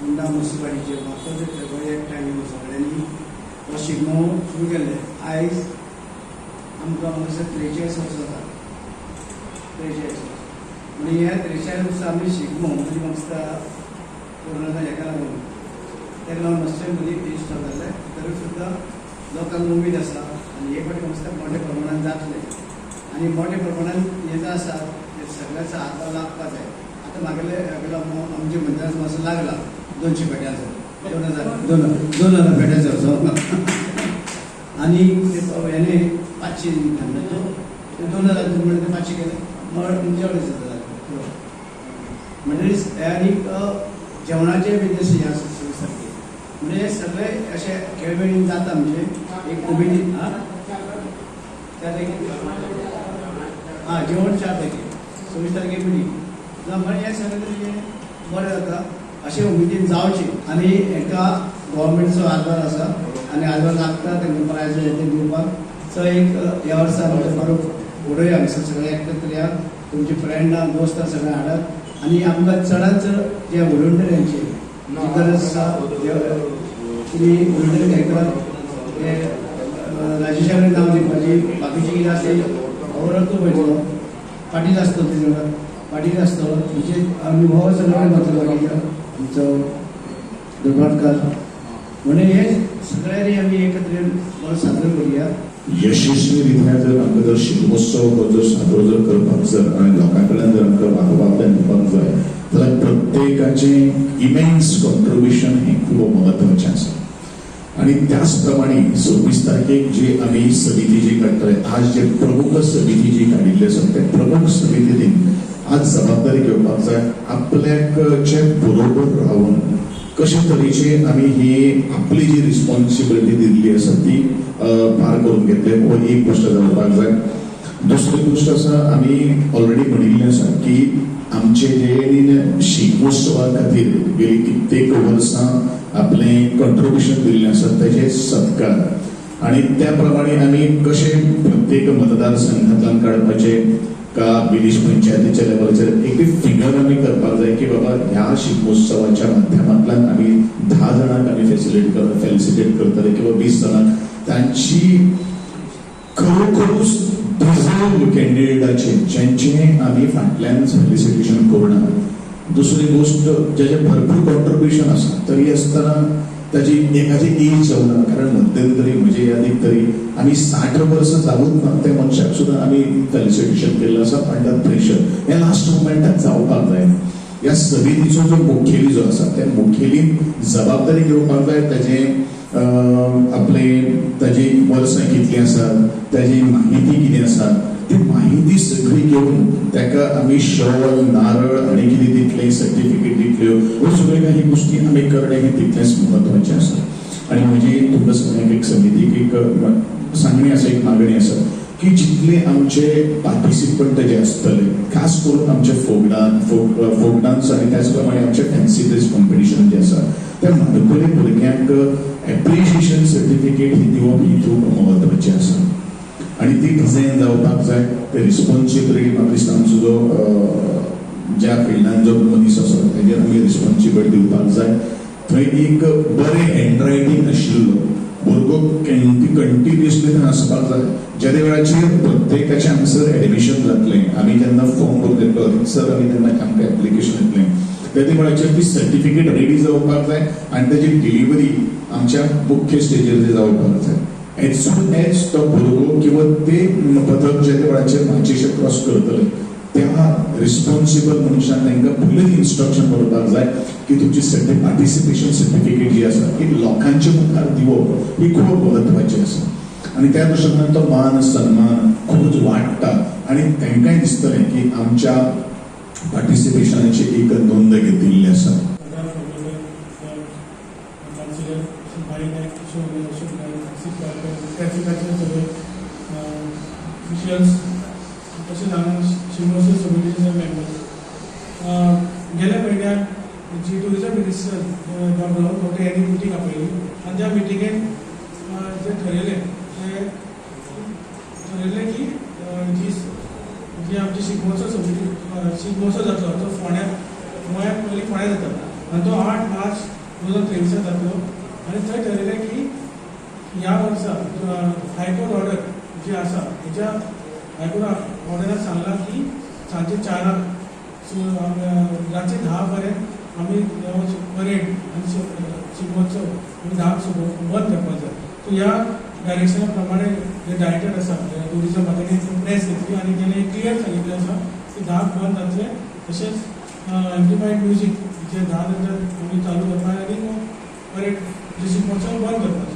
Honda मुन्सिपालिटीचे म्हाका ते एकठांय येवन सगळ्यांनी हो शिगमो सुरू केल्ले. आयज आमकां म्हाका दिसता 43 वर्सां जाता, 43 वर्सां. म्हणजे ह्या 43 वर्सां आमी शिगमो म्हणजे म्हाका दिसता कोरोना हेका लागून ताका लागून मातशें मदीं डिस्टर्ब जाल्लें, तरी सुद्दां लोकांक उमेद आसा आनी हे फावटी म्हाका दिसता मोठ्या प्रमाणान जातलें आनी मोठ्या प्रमाणान हें जें आसा तें सगळ्यांचो हातभार लागपा जाय. आतां म्हागेले आमच्या मंदिराचो मातसो लागला 200 पेट्यांचो, 2000 2000 पेट्यांचो असो आनी हेणे 500 म्हणटा ते 2000 म्हणटा ते 500 केले म्हणजे 250 जालें. म्हणटरीच आनीक जेवणाचें बी तशें हें आसा 26 तारखेर. म्हणजे सगळे अशे खेळमेळीन जाता, म्हणजे एक उमेदीन. आं, 4 तारखेर, आं, जेवण 4 तारखेर, 26 तारखेर मिटींग. म्हणजे हें सगळें तरी बरें जाता अशें उमेदीन जावचें आनी हेका गव्हर्मेंटचो हातभार आसा आनी हातभार लागता तांकां प्रायज हें तें दिवपाक. सो एक ह्या वर्सा आमचो बरो उडोवया हांगसर सगळे एकत्र या, तुमचे फ्रेंडां दोस्तां सगळें हाडात आनी आमकां चडांत चड जे व्हॉलंटियरांची जी गरज आसा, तुमी व्हॉलंटियर हें करात. हे राजेशा कडेन नांव दिवपाची, बाकीचे कितें आसा ओवरऑल तूं पळयतलो, पाटील आसतलो, तेजे वांगडा पाटील आसतलो, म्हणजे अनुभव सगळो वतलो बाकीचो आमचो दुर्भाटकार. म्हणून हे सगळ्यांनी आमी एकत्र येवन बरो साजरो करुया. यशस्वी रित्या जर आमकां जर शिगमोत्सव हो जर साजरो जर करपाक जर आनी लोकां कडल्यान जर आमकां वाहवांतल्यान दिवपाक जाय जाल्यार प्रत्येकाचें इमेन्स कॉन्ट्रिब्युशन हें खूब म्हत्वाचें आसा. आनी त्याच प्रमाणे 26 तारखेक जी आमी समिती जी काडटले, आज जे प्रमुख समिती जी काडिल्ली आसा त्या प्रमुख समितीन आज जबाबदारी घेवपाक जाय आपल्याक जे बरोबर रावन कशे तरेचे आमी ही आपली जी रिस्पॉन्सिबिलिटी दिल्ली आसा ती पार करून घेतले, हो एक गोश्ट जावपाक जाय. दुसरी गोश्ट आसा, आमी ऑलरेडी म्हणिल्लें आसा की आमचे जे शिगमोत्सवा खातीर गेली कित्येक वर्सां आपलें कॉन्ट्रिब्युशन दिल्लें आसा तेजे सत्कार आनी त्या प्रमाणे आमी कशे प्रत्येक मतदारसंघांतल्यान काडपाचे का विलेज पंचायतीच्या लेवलाचेर एक फिगर आमी करपाक जाय की बाबा ह्या शिगमोत्सवाच्या माध्यमांतल्यान आमी 10 जाणांक आमी फेलिसिटेट करतले किंवा 20 जाणांक, तांची खरोखरूच डिझर्व कॅन्डिडेटाचे ज्यांचे आमी फाटल्यान फेलिसिटेशन करूना. दुसरी गोश्ट, ज्याचे भरपूर कॉन्ट्रिब्युशन आसा तरी आसतना ताजी एकाची एज जावना, कारण मध्यंतरी म्हजे यादीक तरी आमी 60 वर्सां जावूंक ना त्या मनशाक सुद्दां आमी फेलिसिटेशन केल्लें आसा अंडर प्रेशर. हें लास्ट मुमेंटाक जावपाक जायना. ह्या समितीचो जो मुखेली जो आसा त्या मुखेलीन जबाबदारी घेवपाक जाय. ताजें आपले ताजी वर्सां कितलीं आसात, ताजी माहिती कितें आसा, ती माहिती सगळी घेवन ताका आमी शॉल, नारळ आनी कितें दितले, सर्टिफिकेट दितल्यो, ह्यो सगळ्यो काही गोश्टी आमी करणे हें तितलेंच म्हत्वाचें आसा. आनी म्हजी तुमकां सगळ्यांक एक समितीक एक सांगणी आसा, एक मागणी आसा की जितले आमचे पार्टिसिपंट जे आसतले, खास करून आमचे फोक डान्स आनी त्याच प्रमाणे आमचे फॅन्सी ड्रेस कॉम्पिटिशन जे आसा, त्या माणकुले भुरग्यांक एप्रिशिएशन सर्टिफिकेट ही दिवप ही खूब म्हत्वाची आसा आनी ती डिझायन जावपाक जाय. ते रिस्पॉन्सिबिलिटी म्हाका दिसता आमचो जो ज्या फिल्डान जो मनीस आसा तेजेर आमी रिस्पॉन्सिबिलिटी दिवपाक जाय. थंय एक बरें हँड रायटींग आशिल्लो भुरगो कंटिन्युअसली थंय आसपाक जाय. ज्या वेळाचेर प्रत्येकाचें हांगसर एडमिशन जातलें, आमी जेन्ना फॉर्म भरून येतलो थंयसर आमी तेन्ना आमकां एप्लिकेशन येतलें, त्या वेळाचेर ती सर्टिफिकेट रेडी जावपाक जाय आनी ताजी डिलिव्हरी आमच्या मुख्य स्टेजीर ती जावपाक जाय. एज सून एज तो भुरगो किंवा ते पथक ज्या वेळाचेर माचयेचेर क्रॉस करतले, त्या रिस्पॉन्सिबल मनशान तांकां पयलींच इन्स्ट्रक्शन बरोवपाक जाय की तुमची पार्टिसिपेशन सर्टिफिकेट जी आसा ती लोकांच्या मुखार दिवप ही खूब म्हत्वाची आसा आनी त्या दृश्टीकोनान तो मान सन्मान खूबच वाडटा आनी तांकांय दिसतलें की आमच्या पार्टिसिपेशनाची एक नोंद घेतिल्ली आसा. काउन्सिलर भाई नायक, किशोर नायक, अशोक नायक, आसिफ गावकर, ट्रॅफिकाचे सगळे ऑफिशियल्स, तशेंच हांगा शिगमोत्सव समितीचे मेंबर्स. गेल्या म्हयन्याक जी tourism minister doctor Rahul Khaunte यांनी मिटींग आपयली आनी त्या मिटिंगेन जें ठरयलें तें ठरयलें की जी जी आमची शिगमोत्सव समिती, शिगमोत्सव जातलो तो फोंड्या, गोंयांत पयलीं फोंड्या जाता. आनी तो 8 मार्च 2023 जातलो. आनी थंय ठरयलें की ह्या वर्सा हायकोर्ट ऑर्डर जी आसा, हेच्या हायकोर्ट ऑर्डरान सांगलां की सांजे 4 रांक, रातचे 10 पर्यंत आमी परेड आनी शिगमोत्सव आमी 10 क बंद करपाक जाय. सो ह्या डायरेक्शना प्रमाणे जे डायरेक्टर आसा टुरिजम, ताणें प्रेस घेतली आनी ताणें क्लियर सांगिल्लें आसा की 10 क बंद जातलें. तशेंच एम्प्लिफायड म्युजीक जे 10 नंतर आमी चालू करपाक आनी परेड, जे शिगमोत्सव बंद करपाचो.